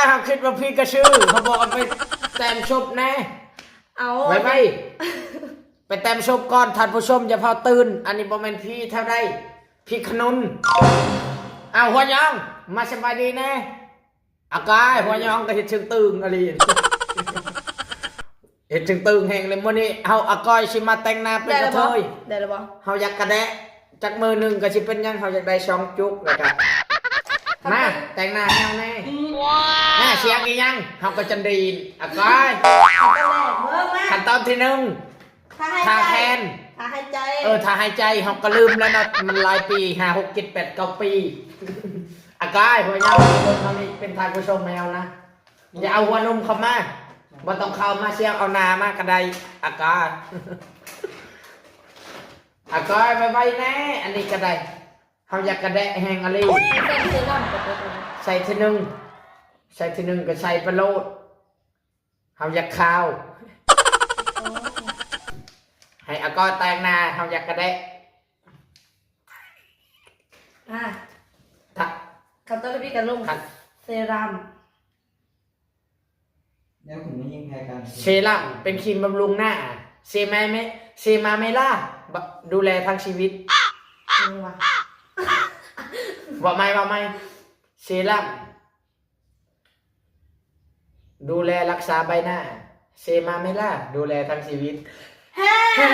ເຮົາຄິດວ່າຜີກະສື ເຮົາບອກເອົາໄປແຕ້ມສົບແດ່. ເອົາ ໄວໆ ໄປແຕ້ມສົບກ່ອນ ທ່ານຜູ້ຊົມ ຢ່າຟ້າວຕື່ນ. ອັນນີ້ບໍ່ແມ່ນຜີແຖວໃດ ຜີຂະໜຸນ. ເອົາ ຫົວຍອງ ມາສະບາຍດີແດ່. ອາກາຍ ຫົວຍອງກໍເຮັດເຊິ່ງຕຶງອີ່ຫຼີ ເຮັດເຊິ່ງຕຶງແຮງເລີຍ. ມື້ນີ້ເຮົາ ອາກອຍຊິມາແຕ່ງໜ້າເປັນກະເທີຍ ໄດ້ແລ້ວບໍ່? ເຮົາຢາກກະແດະ ຈັກມື້ໜຶ່ງກໍຊິເປັນຫຍັງ ເຮົາຢາກໄດ້ສອງຈຸກ ແລ້ວກະ ມາແຕ່ງໜ້າໃຫ້ເຮົາແດ່. ມາ ສຽງອີ່ຫຍັງ ເຮົາກໍຈະໄດ້ຍິນ. ອາກາຍ ຂັ້ນຕອນແລກ ເບິ່ງມາ ຂັ້ນຕອນທີໜຶ່ງ ຖ້າຫາຍໃຈ ຖ້າແຄນ ຖ້າຫາຍໃຈ ເອີ ຖ້າຫາຍໃຈ ເຮົາກໍລືມແລ້ວເນາະ ມັນຫຼາຍປີ ຫ້າ ຫົກ ເຈັດ ແປດ ເກົ້າ ປີ. ອາກາຍ ຫົວຍາວ ເບິ່ງເຮົານີ້ເປັນທ່ານຜູ້ຊົມແມວນະ ຢ່າເອົາຫົວໜຸ່ມເຂົ້າມາ ບໍ່ຕ້ອງເຂົ້າມາ ສຽງເອົາໜ້າມາກໍໄດ້. ອາກາຍ ອາກາຍ ໄວໆແດ່ ອັນນີ້ກໍໄດ້ ເຮົາຢາກກະແດະແຮງອີ່ຫຼີ. ໃສ່ເຊຣຳກໍໄດ້ ໃສ່ທີໜຶ່ງ ໃສ່ທີໜຶ່ງກໍໃສ່ໄປໂລດ. ເຮົາຢາກຂາວ ໃຫ້ອາກອຍແຕ່ງໜ້າ ເຮົາຢາກກະແດະ. ອ່າ ຖ້າ ຂັ້ນຕອນທຳອິດກໍລົງ ຂັ້ນ ເຊຣຳ ແລ້ວຄຸນມາຍິງໃຫ້ກັນ ເຊຣຳເປັນຄຣີມບຳລຸງໜ້າ ເຊມາເມ ເຊມາເມລາ ບະ ດູແລທັງຊີວິດ. ຍັງວະ ເວົ້າໃໝ່ ເວົ້າໃໝ່ ເຊຣຳ ດູແລຮັກສາໃບໜ້າ ເຊມາເມລາ ດູແລທັງຊີວິດ. ແຮະ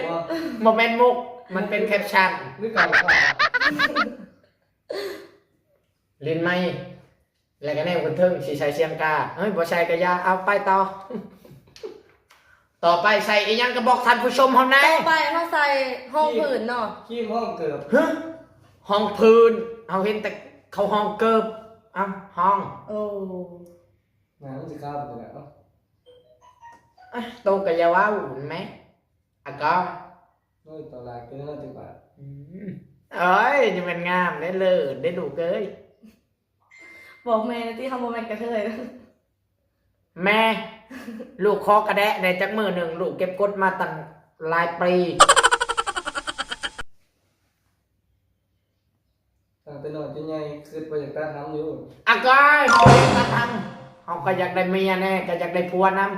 ບໍ່ ບໍ່ແມ່ນມຸກ ມັນເປັນແຄັບຊັນ ຫຼືເກົ່າ ຫຼິ້ນໃໝ່ ແລ້ວກໍແນມຂຶ້ນເທິງ ຊິໃສ່ສຽງກາ ເອີຍ ບໍ່ໃສ່ກໍຢ່າ ເອົາ ໄປຕໍ່. ຕໍ່ໄປໃສ່ອີ່ຫຍັງກໍບອກທ່ານຜູ້ຊົມເຮົາແດ່. ຕໍ່ໄປເຮົາໃສ່ຮອງພື້ນເນາະ ຄຣີມຮອງເກີບ ຮະ ຮອງພື້ນ ເຮົາເຫັນແຕ່ເຂົາຮອງເກີບ. ເອົ້າ ຮອງ ໂອ້ ໜ້າມັນຊິຂາວປານໃດເນາະ. ໂຕກໍຢ່າເວົ້າແມ ອາກອຍ ໂອ້ຍ ຕອນຫຼາຍເກີນແລ້ວຕິວ່າ. ອືມ ເອີຍ ຍັງແມ່ນງາມເດ້ ເລີດເດ້ລູກເອີຍ. ບອກແມ່ແດ່ຕິ ເຮົາບໍ່ແມ່ນກະເທີຍ. ແມ່ ລູກຂໍກະແດະແດ່ຈັກມື້ໜຶ່ງ ລູກເກັບກົດມາຕັ້ງຫຼາຍປີ. ຕັ້ງແຕ່ນ້ອຍຈົນໃຫຍ່ ຄິດວ່າຢາກຕັດຫຳຢູ່. ອາກາຍ ເຮົາບໍ່ຢາກຕັດຫຳ ເຮົາກໍຢາກໄດ້ເມຍແດ່ ກໍຢາກໄດ້ຜົວນຳ.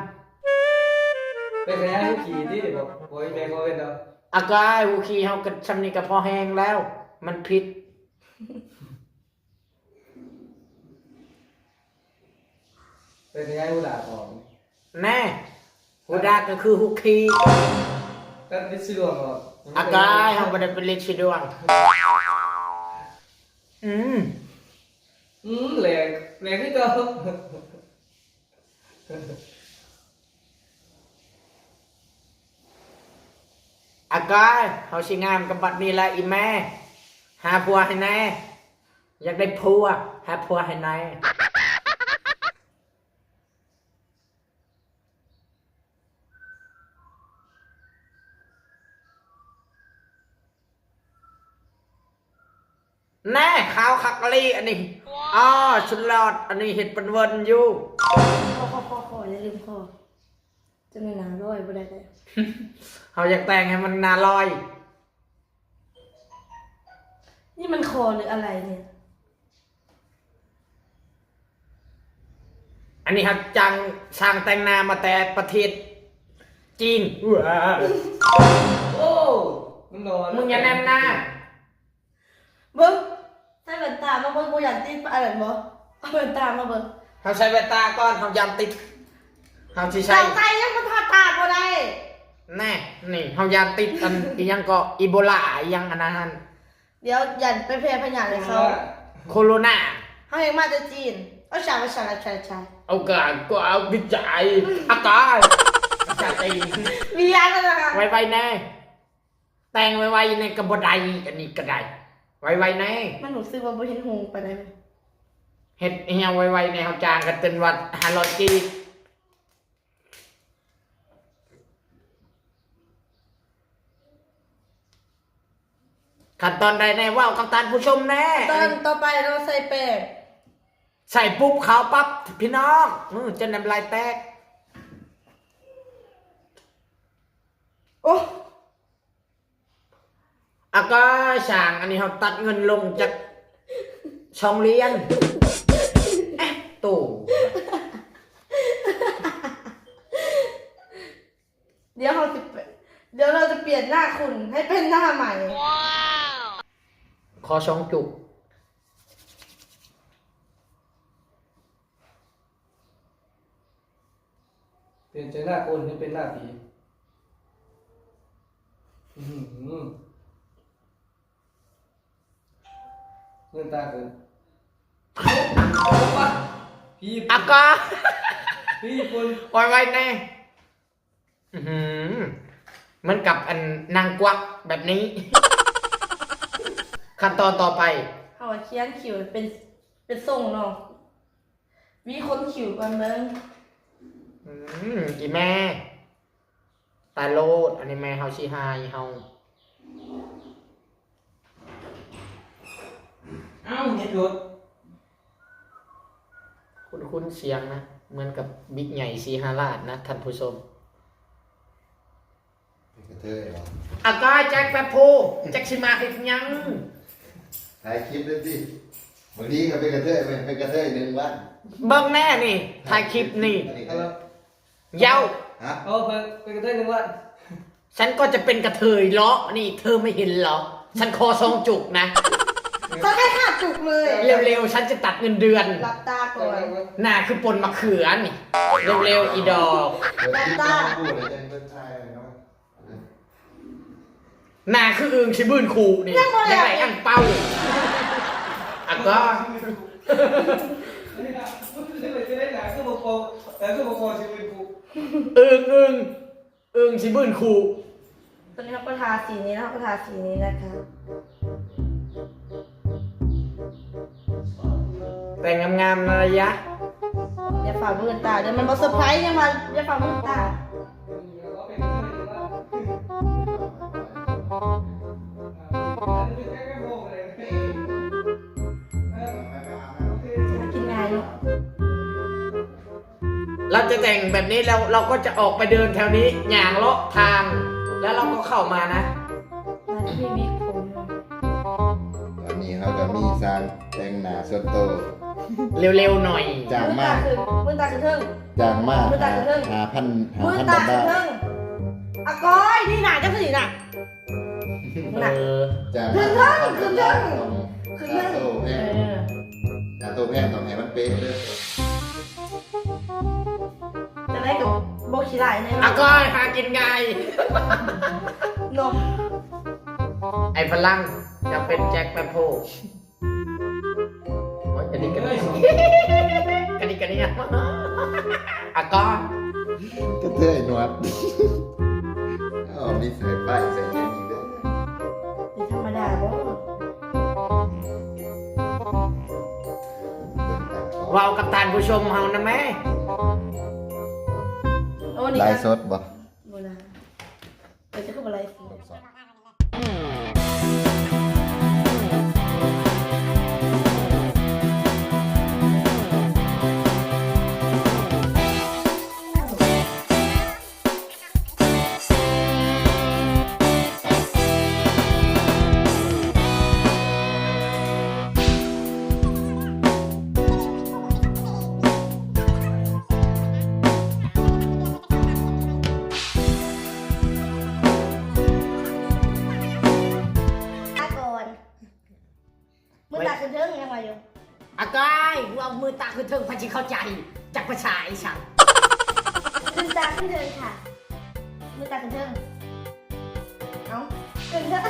ໄປຂະຫຍາຍຮູຂີ້ຕິ ບອກ ບອກອີ່ແມ່ເຂົາເຮັດເອົາ. ອາກາຍ ຮູຂີ້ເຮົາກໍຊ່ຳນີ້ກໍພໍແຮງແລ້ວ ມັນຜິດ. ເປັນຫຍັງຫູດາກອອກ ແນ່ ຫູດາກກໍຄືຫູຂີ້ ຕັດລິດສີດວງອອກ. ອາກາຍ ເຮົາບໍ່ໄດ້ເປັນລິດສີດວງ. ອືມ ອືມ ແຫຼງ ແຫຼງຄືເກົ່າ. ອາກາຍ ເຮົາຊິງາມກັບບັດນີ້ແຫຼະອີ່ແມ່ ຫາຜົວໃຫ້ແນ່. ຢາກໄດ້ຜົວ ຫາຜົວໃຫ້ແນ່. ແນ່ ຂາວຄັກອີ່ຫຼີອັນນີ້. ອໍ ສຸດຍອດ ອັນນີ້ເຮັດເປັນເວີນຢູ່. ຂໍ ຂໍ ຂໍ ຂໍ ຢ່າລືມຂໍ ຈັ່ງໜ້າລອຍບໍ່ໄດ້ເດ້. ເຮົາຢາກແຕ່ງໃຫ້ມັນໜ້າລອຍ. ນີ້ມັນຄໍຫຼືອະໄລນີ້? ອັນນີ້ເຮົາຈ້າງຊ່າງແຕ່ງໜ້າມາແຕ່ປະເທດຈີນ. ໂອ້ ມັນນອນ ມຶງຢ່າແນມໜ້າ. ເບິ່ງ ໃສ່ແວ່ນຕາມາເບິ່ງ ບໍ່ຢ້ານຕິດອັນນັ້ນບໍ່? ເອົາແວ່ນຕາມາເບິ່ງ. ເຮົາໃສ່ແວ່ນຕາກ່ອນ ເຮົາຢ້ານຕິດ. ເຮົາຊິໃສ່ ເຈົ້າໃສ່ຍັງບໍ່ທາຕາບໍ່ໄດ້. ແນ່ ນີ້ເຮົາຢ້ານຕິດອັນ ອີ່ຫຍັງເກາະ ອີໂບລາ ອີ່ຫຍັງອັນນັ້ນຫັ້ນ. ດຽວຢ້ານໄປແຜ່ພະຍາດໃຫ້ເຂົາ. ໂຄໂຣນາ ເຮົາເອງມາແຕ່ຈີນ. ເອົາຊາ ເອົາຊາ ເອົາຊາ ເອົາຊາ ເອົາກະ ກໍເອົາວິຈາຍ ອາກາຍ ອາກາຍ ມີອັນນັ້ນນະ ໄວໆແນ່. ແຕ່ງໄວໆແນ່ກໍບໍ່ໄດ້ ອັນນີ້ກໍໄດ້ ໄວໆແນ່. ມັນຮູ້ສຶກວ່າບໍ່ເຫັນຫຸ່ງປານໃດ. ເຮັດໃຫ້ເຮົາໄວໆແນ່ ເຮົາຈ້າງກັນເປັນວັດຫ້າຮ້ອຍກີບ. ຂັ້ນຕອນໃດແນ່ ເວົ້າກັບທ່ານຜູ້ຊົມແນ່. ຕອນຕໍ່ໄປເຮົາໃສ່ແປ້ງ ໃສ່ປຸບຂາວປັບພີ່ນ້ອງ. ອື ຈົນນ້ຳລາຍແຕກ. ໂອ້ ອາກາຍ ຊ່າງ ອັນນີ້ເຮົາຕັດເງິນລົງຈັກ ຊ່ອງລຽນ ແອະ ໂຕ ດຽວເຮົາຈະ ດຽວເຮົາຈະປ່ຽນໜ້າຄຸນໃຫ້ເປັນໜ້າໃໝ່. ຂໍຊ່ອງຈຸກ. ປ່ຽນຈາກໜ້າຄົນໃຫ້ເປັນໜ້າຜີ. ອືຫື ເງີຍຕາຂຶ້ນ. ອາກາ ຜີຍີ່ປຸ່ນ ໄວໆແດ່. ອືຫື ມັນກັບອັນນາງກວັກແບບນີ້. ຂັ້ນຕອນຕໍ່ໄປ ເຮົາກະຂຽນຄິ້ວເປັນ ເປັນຊົງເນາະ. ມີຄົນຄິວກ່ອນເບິ່ງ. ອືມ ອີແມ່ ຕາຍໂລດ ອັນນີ້ແມ່ເຮົາຊິຫາຍເຮົາ. ເອົ້າ ເຮັດໂລດ. ຄຸ້ນໆສຽງນະ ເໝືອນກັບບິກໃຫຍ່ສີຫະລາດນະທ່ານຜູ້ຊົມ. ເປັນກະເທີຍຫວາ? ອາກາຍ ແຈັກແປັບໂພ ຈັກຊິມາເຮັດຫຍັງ? ຖ່າຍຄລິບເດີຕິ. ບາງທີກະເປັນກະເທີຍ ເປັນ ເປັນກະເທີຍໜຶ່ງວັນ. ເບິ່ງແນ່ນີ້ ຖ່າຍຄລິບນີ້. ອັນນີ້ກະເທີຍ. ເຍົາ ຮະ? ເອີ ເປັນ ເປັນກະເທີຍໜຶ່ງວັນ. ສັນກະຈະເປັນກະເທີຍເລາະນີ້ ເທີໄມ່ເຫັນເລາະ? ສັນຂໍຊ່ອງຈຸກນະ. ເຂົາໃຫ້ຂາດຈຸກເລີຍ. ເລັວໆ ສັນຈະຕັດເງິນເດືອນ. ຫຼັບຕາກ່ອນ. ໜ້າຄືປົ່ນມະເຂືອນີ້. ເລັວໆ ອີດອກ. ຫຼັບຕາ. ໜ້າຄືອຶ່ງຊິບືນຄູນີ້. ຍັງບໍ່ແລ້ວ. ຢາກໄດ້ອັ່ງເປົາ. ອາກາຍ ອຶ່ງ ອຶ່ງ ອຶ່ງຊິບືນຄູ. ຕອນນີ້ເຮົາກະທາສີນີ້ແລ້ວ ເຮົາກະທາສີນີ້ນະຄະ. ແຕ່ງງາມໆນະລະຍະ. ຢ່າຟ້າວເບິ່ງຕາເດີ ມັນບໍ່ເຊີໄພຣສ໌ ຍັງວ່າຢ່າຟ້າວເບິ່ງຕາ. ຫາກິນງ່າຍເນາະ. ເຮົາຈະແຕ່ງແບບນີ້ແລ້ວ ເຮົາກະຈະອອກໄປເດີນແຖວນີ້ ຍ່າງເລາະທາງ ແລ້ວເຮົາກະເຂົ້າມານະ. ຕອນນີ້ເຮົາກະມີຊ່າງແຕ່ງໜ້າສ່ວນໂຕ. ເລັວໆໜ້ອຍ. ຈ້າງມາ ມືນຕາຂຶ້ນເທິງ ຈ້າງມາ ມືນຕາຂຶ້ນເທິງ ຫ້າພັນ ຫ້າພັນດອນລາ. ອາກອຍ ນີ້ໜ້າເຈົ້າຄືນີ້ນະ. ເອີ ຈາກ ຂຶ້ນເທິງ ຂຶ້ນເທິງ ຂຶ້ນເທິງ. ເອີ ຄ່າໂຕແພງ ຕ້ອງໃຫ້ມັນເປະເດີ. ຈັ່ງໃດກະບໍ່ຂີ້ລ້າຍແນ່ນອນ. ອາກອຍ ຫາກິນງ່າຍເນາະ. ໄອ້ຝຣັ່ງ ຈະເປັນແຈັກແປັບໂພ. ໂອ້ຍ ກະດິກກະດິກ ກະດິກກະດິກ. ອາກອຍ ກະເທີຍໜວດ. ເອົາ ມີສາຍໄຟໃສ່ໃນນີ້ເດີ. ບໍ່ທຳມະດາບໍ່? ເວົ້າກັບທ່ານຜູ້ຊົມເຮົານຳແມ້. ໂອ້ ນີ້ ໄລຟ໌ສົດບໍ່? ບໍ່ໄດ້. ເອີ ຈະຄືບໍ່ໄລຟ໌ສົດ? ອາກອຍ ມືນຕາຂຶ້ນເທິງ ຍັງວ່າຢູ່. ອາກອຍ ເວົ້າມືນຕາຂຶ້ນເທິງ ໃຜຊິເຂົ້າໃຈ ຈັກພາສາອີ່ສັງ. ລືມຕາຂຶ້ນເທິງຄ່ະ ມືນຕາຂຶ້ນເທິງ. ເອົ້າ ຂຶ້ນເທິງ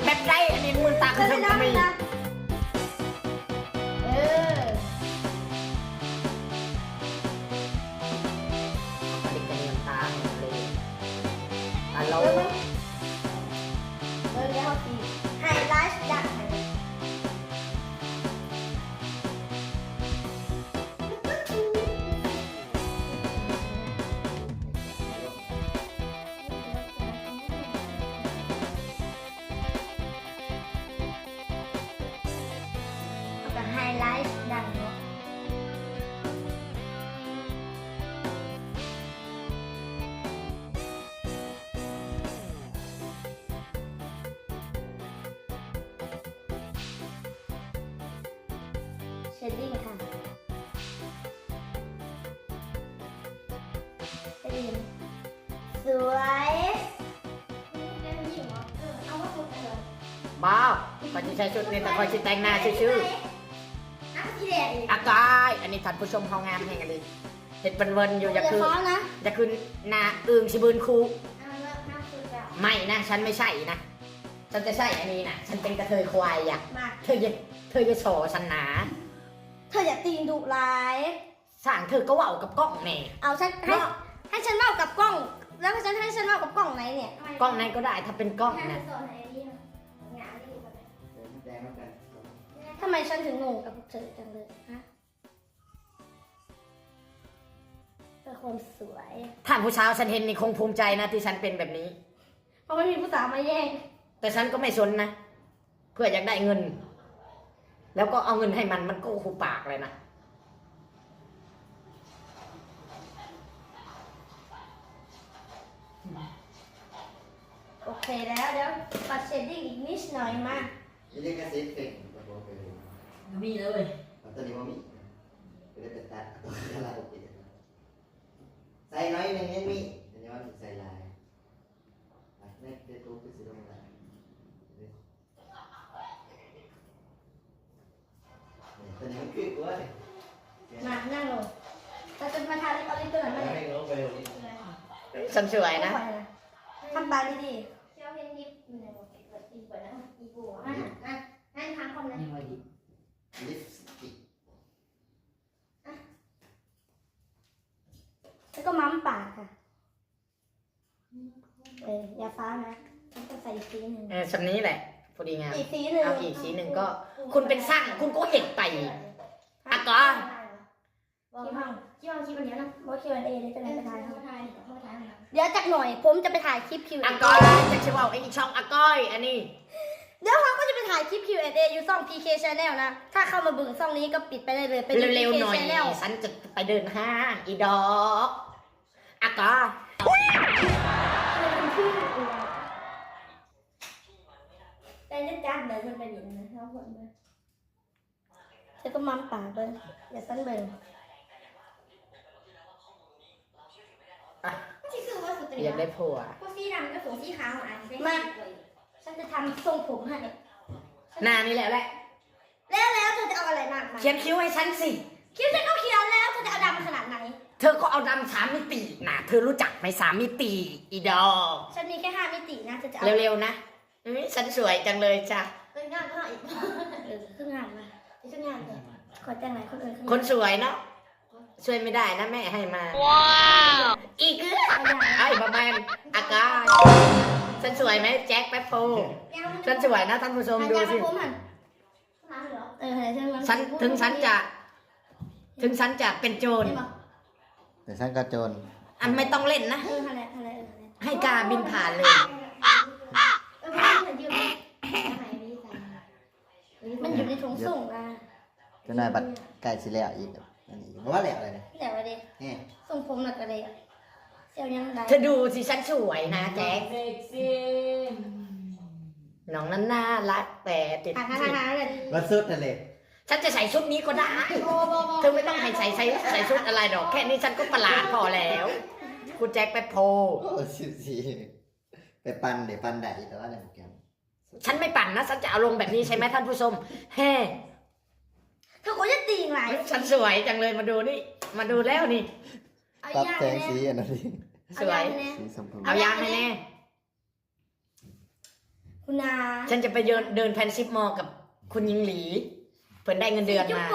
ແບບໃດ? ອັນນີ້ມືນຕາຂຶ້ນເທິງກະມີ. ເອີ ອັນນີ້ກະມີນ້ຳຕາເລີຍ ຕາໂລ. ເບິ່ງ ເບິ່ງ ເບິ່ງ ດຽວເຮົາຊິໄຮໄລດັ່ງໃຫ້. ເຮົາກະໄຮໄລດັງເນາະ. ເ ເຊັດດິ້ງຄ່ະ ເຊັດດິ້ງ ສວຍ ບໍ່ ຂ້ອຍຊິໃສ່ຊຸດນີ້ ແຕ່ຂ້ອຍຊິແຕ່ງໜ້າຊື່ໆ. ອາກາຍ ອັນນີ້ທ່ານຜູ້ຊົມເຮົາງາມແຮງອີ່ຫຼີ ເຮັດເວີນໆຢູ່ ຢ່າຄື ຢ່າຄືໜ້າອຶ່ງຊິບືນຄູ. ໄມ່ນະ ສັນໄມ່ໃຊ້ນະ ສັນຈະໃຊ້ອັນນີ້ນະ ສັນເປັນກະເທີຍຄວາຍອະ. ເທີຢ່າ ເທີຢ່າສໍ່ສັນນາ. ເທີຢ່າຕີນດຸຫຼາຍ. ຊ່າງເທີກໍເວົ້າກັບກ້ອງແດ່. ເອົາ ສັນໃຫ້ ໃຫ້ສັນເວົ້າກັບກ້ອງ ແລ້ວສັນ ໃຫ້ສັນເວົ້າກັບກ້ອງໃນນີ້ ກ້ອງໃນກໍໄດ້ ຖ້າເປັນກ້ອງນະ. ທຳໄມສັນເຖິງໂງ່ກັບພວກເທີຈັງເລີຍຮະ? ເພື່ອຄວາມສວຍ. ຖ້າຜູ້ສາວສັນເຫັນນີ້ຄົງພູມໃຈນະ ທີ່ສັນເປັນແບບນີ້ ເພາະມັນມີຜູ້ສາວມາແຍ່ງ. ແຕ່ສັນກໍໄມ່ສົນນະ ເພື່ອຢາກໄດ້ເງິນ ແລ້ວກໍເອົາເງິນໃຫ້ມັນ ມັນກໍຫຸບປາກແລ້ວນະ. ໂອເຄແລ້ວ ດຽວປັດເຊັດດິ້ງອີກນິດໜ້ອຍມາ. ມີລິຂະສິດເພງ ບໍ່ມີເລີຍ ຕອນນີ້ບໍ່ມີ ກໍໄດ້ໄປຕັດເອົາຄາຣາໂອເກະ. ໃສ່ໜ້ອຍໜຶ່ງຍັງມີ ແຕ່ຍ້ອນໃສ່ຫຼາຍ ໃນເຟສບຸກຄືຊິລົງໄດ້. ຕົວນີ້ມັນຄືກວ່ານີ້ ມານັ່ງລົງ ເຮົາຈະມາທາລິບ ເອົາລິບຕົວນັ້ນມາແດ່. ສັນສວຍນະ ທຳຕາດີໆ. ແລ້ວກໍມ້ຳປາກຄ່ະ. ເອີ ຢ່າຟ້າວນະ ມັນຕ້ອງໃສ່ອີກສີໜຶ່ງ. ເອີ ສ່ຳນີ້ແຫຼະ ພໍດີງາມ. ອີກສີໜຶ່ງ ເອົາອີກສີໜຶ່ງກໍ ຄຸນເປັນຊ່າງ ຄຸນກໍເຮັດໄປ. ອາກອຍ ຄິວອັນເອ ເດີ ຈັ່ງໃດໄປຖ່າຍ ດຽວຈັກໜ້ອຍຜົມຈະໄປຖ່າຍຄລິບຄິວແອນເອ ອາກອຍ ຈັກຊິເວົ້າອີກຊ່ອງອາກອຍອັນນີ້. ດຽວເຮົາກໍຈະໄປຖ່າຍຄລິບຄິວແອນເອຢູ່ຊ່ອງ ພີເຄ Channel ນະ. ຖ້າເຂົ້າມາເບິ່ງຊ່ອງນີ້ກໍປິດໄປໄດ້ເລີຍ ໄປເບິ່ງ ເລັວໆ ພີເຄ ໜ້ອຍ Channel. ສັນຈະໄປເດີນຫ້າງ ອີດອກ. ອາກາ ແຕ່ຈັດແບບມັນເປັນຫຍັງນະ ເຮົາຄົນເບິ່ງ ເຈົ້າກໍໝໍ້າປາກເບິ່ງ ຢ່າຊັ້ນເບິ່ງ. ອະ ມັນຊິຄືວ່າສຸດ ຢາກໄດ້ຜົວ ພວກສີດຳກັບພວກສີຂາວ ອັນ ມາ ສັນຈະທຳຊົງຜົມໃຫ້ ໜ້ານີ້ແຫຼະ ແລ້ວ ແລ້ວ ແລ້ວເທີຈະເອົາອະໄລມາ ຂຽນຄິ້ວໃຫ້ສັນຊິ. ຄິ້ວສັນກໍຂຽນແລ້ວ ເທີຈະເອົາດຳຂະໜາດໃດ? ເທີກໍເອົາດຳສາມມິຕິນະ ເທີຮູ້ຈັກໄໝ ສາມມິຕິ ອີດອກ. ສັນມີແຄ່ຫ້າມິຕິນະ ເທີຈະເອົາ ເລັວໆ ນະ. ອື ສັນສວຍຈັງເລີຍຈ້ະ. ເອີ ງາມເນາະ ເອີ ຄືງາມນະ ຄືງາມແທ້. ຂໍແຕ່ງຫຼາຍຄົນເອີຍ ຄົນສວຍເນາະ ຊ່ວຍໄມ່ໄດ້ນະ ແມ່ໃຫ້ມາ. ວ້າວ ອີກ ເອົາຢ່າງ ເອີຍ ບໍ່ແມ່ນ ອາກາ ສັນສວຍໄໝ ແຈັກແປັບໂພ? ສັນສວຍນະ ທ່ານຜູ້ຊົມ ອັນ ຢາ ດູຊິ ເອີ ໃຫ້ເທິງມັນ ສັນ ເຖິງສັນຈະ ເຖິງສັນຈະເປັນໂຈນ ເຫັນບໍ່? ແຕ່ສັນກໍໂຈນ ອັນ ໄມ່ຕ້ອງເຫຼັ້ນນະ ເອີ ຫັ້ນແຫຼະ ຫັ້ນແຫຼະ ເອີ ຫັ້ນແຫຼະ ໃຫ້ກາບິນຜ່ານເລີຍ. ເອີ ມັນຢູ່ໃນຖົງໂສ້ງນະ ຈັກໜ້ອຍບັດໃກ້ຊິແລ້ວອີກ ອັນນີ້ບໍ່ວ່າແລ້ວເລີຍ ແລ້ວເດ້ ສົ່ງຜົມແລ້ວກໍແລ້ວ ຊິເອົາຫຍັງໄດ້? ເທີດູຊິ ສັນສວຍນະແຈ໊ກ ເຊັກຊີ້ ນ້ອງນັ້ນໜ້າລັກແຕ່ຕິດ ວ່າສຸດຫັ້ນເລີຍ. ສັນຈະໃສ່ຊຸດນີ້ກໍໄດ້ ບໍ່ ບໍ່ ບໍ່ ເທີບໍ່ຕ້ອງໃຫ້ໃສ່ ໃສ່ ໃສ່ຊຸດອະໄລດອກ ແຄ່ນີ້ສັນກໍປະຫຼາດພໍແລ້ວ. ກູແຈັກແປັບໂພ ໂອ້ ສິບສີ່ ໄປປັ່ນເດ້ ປັ່ນໄດ້ ແຕ່ວ່າໃນໂປຣແກຣມ ສັນໄມ່ປັ່ນນະ ສັນຈະເອົາລົງແບບນີ້ໃຊ່ໄໝທ່ານຜູ້ຊົມ? ແຮ ເທີກໍຢ່າຕີງຫຼາຍ ສັນສວຍຈັງເລີຍ ມາດູນີ້ ມາດູແລ້ວນີ້ ປັບແສງສີອັນນັ້ນ ສວຍ ເອົາຢ່າງໃຫ້ແດ່ ເອົາຢ່າງໃຫ້ແດ່ ຄຸນນາ. ສັນຈະໄປເດີນ ເດີນແພນຊິບມໍກັບຄຸນຍິງຫຼີ ເພິ່ນໄດ້ເງິນເດືອນມາ. ອື້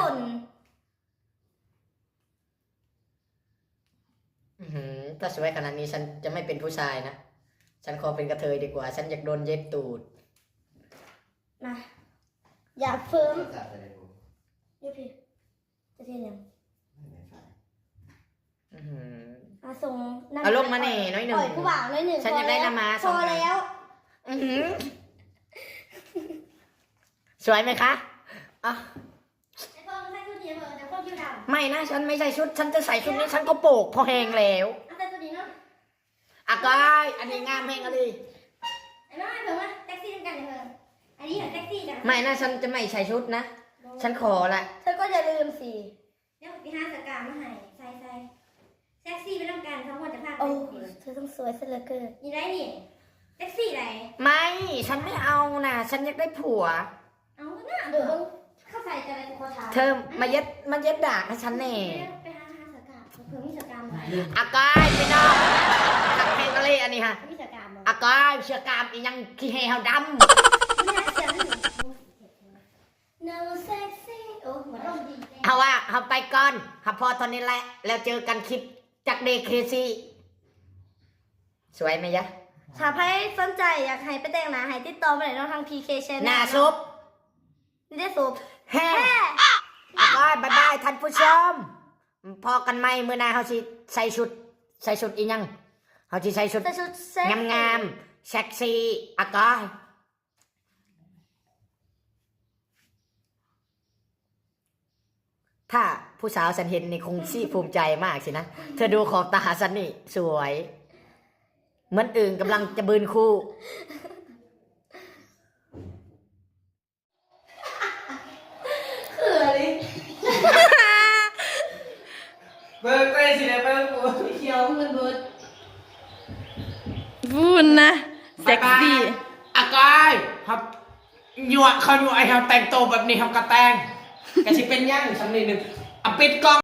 ຫື ຖ້າສວຍຂະໜາດນີ້ ສັນຈະໄມ່ເປັນຜູ້ຊາຍນະ ສັນຂໍເປັນກະເທີຍດີກວ່າ ສັນຢາກໂດນເຢັບຕູດ. ນະ ຢ່າເຟີມ ຢູ່ພີ້ ຈະເຮັດຫຍັງ? ອືຫື ອາ ສົ່ງ ເອົາລົງມາແດ່ໜ້ອຍໜຶ່ງ ປ່ອຍຜູ້ບ່າວໜ້ອຍໜຶ່ງ ສັນຢາກໄດ້ນຳມາ ພໍແລ້ວ ພໍແລ້ວ. ອືຫື ສວຍໄໝຄະ? ອະ ໄໝນະ ສັນໄມ່ໃສ່ຊຸດ ສັນຈະໃສ່ຊຸດນີ້ ສັນກໍໂປກພໍແຮງແລ້ວ. ອາກາຍ ອັນນີ້ງາມແຮງອີ່ຫຼີ. ໄໝນະ ສັນຈະໄມ່ໃສ່ຊຸດນະ ສັນຂໍລະ. ກໍຢ່າລືມຊິ ດຽວຊິຫາສະກາມມາໃຫ້ ໃສ່ ໃສ່ ເຊັກຊີ້ໄປນຳກັນ ສາວມ່ວນຈະພາໄປ. ໂອ້ ເທື່ອຕ້ອງສວຍຊະເຫຼືອເກີນ. ນີ້ໄດ໋ນີ້ ເຊັກຊີ້ໄດ໋. ໄມ່ ສັນໄມ່ເອົານະ ສັນຢາກໄດ້ຜົວ. ເອົານະ ເບິ່ງ ເຂົາໃສ່ຈັ່ງໃດ ກູຂໍຖາມ. ເທີມາເຢັດ ມາເຢັດດາກໃຫ້ສັນແດ່. ໄປຫາ ຫາສະກາມ ເພິ່ນມີສະກາມ. ອາກອຍ ພີ່ນ້ອງ ຄັກແຮງອີ່ຫຼີອັນນີ້ຫະ. ມີສະກາມບໍ່? ອາກອຍ ສະກາມອີ່ຫຍັງ ຂີ້ແຮ່ເຮົາດຳ. ມີຫຍັງສຽງນີ້? No sexy ໂອ້ ໝົດລົມດີແທ້. ເຮົາວ່າເຮົາໄປກ່ອນ ເຮົາພໍເທົ່ານີ້ແຫຼະ ແລ້ວເຈີກັນຄລິບຈັກເດ ເຄຊີ. ສວຍໄໝຍະ? ຖ້າໃຜສົນໃຈຢາກໃຫ້ໄປແຕ່ງໜ້າໃຫ້ ຕິດຕໍ່ມາໄດ້ເນາະ ທາງ ພີເຄ Channel ເນາະ. ໜ້າສົບ ນີ້ໄດ້ສົບ ແຮ ແຮ. ອາກອຍ ບາຍບາຍທ່ານຜູ້ຊົມ ພໍ້ກັນໃໝ່ມື້ໜ້າ. ເຮົາຊິໃສ່ຊຸດ ໃສ່ຊຸດອີ່ຫຍັງ? ເຮົາຊິໃສ່ຊຸດ ໃສ່ຊຸດເຊັກ ງາມໆ ເຊັກຊີ ອາກອຍ. ຖ້າຜູ້ສາວສັນເຫັນນີ້ຄົງຊິພູມໃຈມາກຊິນະ. ເທື່ອດູຂອບຕາສັນນີ້ສວຍ ເໝືອນອຶ່ງກຳລັງຈະບືນຄູ່. ຄືອີ່ຫຼີ ເບິ່ງໄປຊິໄດ້ເບິ່ງ ຂຽວເງິນເບິດ. ວຸ້ນນະ ເຊັກຊີ ບາຍບາຍ ອາກອຍ. ເຮົາ ຍົວະ ເຂົາຍົວະໃຫ້ເຮົາແຕ່ງໂຕແບບນີ້ ເຮົາກໍແຕ່ງ ກະຊິເປັນຫຍັງ ສ່ຳນີ້ໜຶ່ງ. ອາ ປິດກ້ອງ.